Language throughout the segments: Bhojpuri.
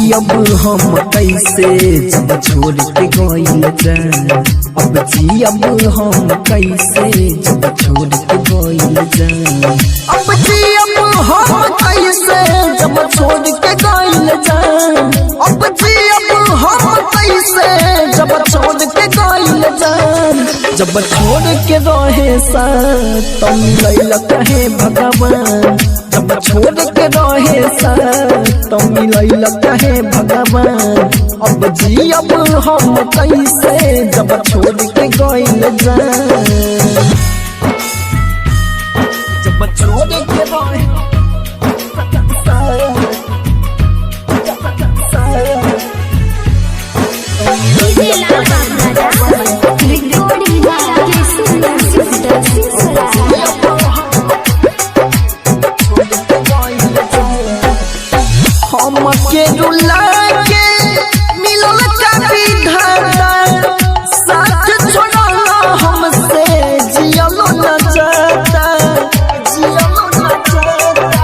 जियब हम कैसे जब छोड़ के गइल जान। अब जियब हम कैसे जब छोड़ के गइल जान। अब जियब हम कैसे जब छोड़ के गइल जान। अब जियब हम कैसे जब छोड़ के गइल जान। जब छोड़ के रहे साथ तो मिलैल कहे भगवान। जब छोड़ के रहे साथ तो मिलैल कहे भगवान। अब जियब हम कैसे जब छोड़ के गइल जान। जब छोड़ के रहे डीजे लाल बाबू राजा रिकॉर्डिंग बाय केसी सिंगर। हम के रुला के मिलल का विधाता, साथ छोड़ल हमसे जियलो न जाता। जियलो न जाता,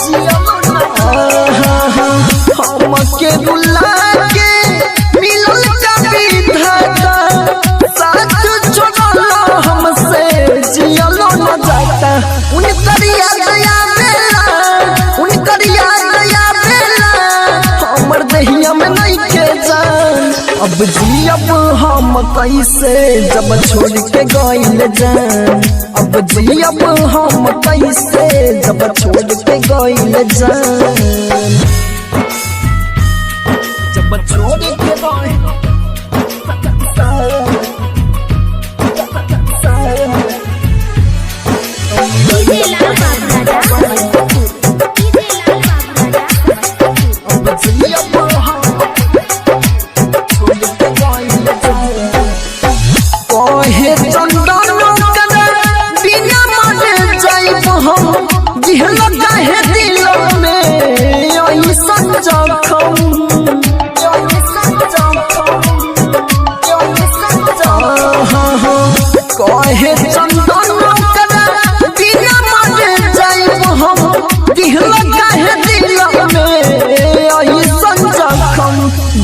जियलो न जाता। हम के रुला के मिलल का विधाता, साथ छोड़ल हमसे जियलो न जाता। उनकर याद आवेला, उनकर याद आवेला, हमर दहिया में नइखे जान। अब जियब हम कैसे जब छोड़ के गइल जान। अब जियब हम कैसे जब छोड़ के गइल जान। जब छोड़ के गइल डीजे लाल बाबू राजा डीजे लाल बाबू राजा। अब जियब हम छोड़ के गइल जान। कहे चंदन कर बिना मर जाइब हम, दिहल काहे दिल में ऐसन जखम। ऐसन जखम, ऐसन जखम। कहे चंदन कर बिना मर जाइब हम, दिहल काहे दिल में ऐसन जखम।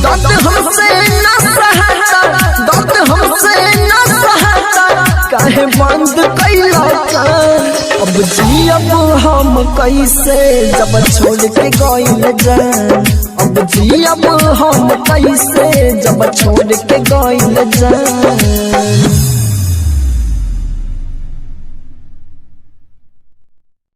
दर्द हमसे न सहाता, दर्द हमसे न सहाता, काहे बंद कैला कान। अब जियब हम कैसे जब छोड़ के गइल जान। अब जियब हम कैसे जब छोड़ के गइल जान।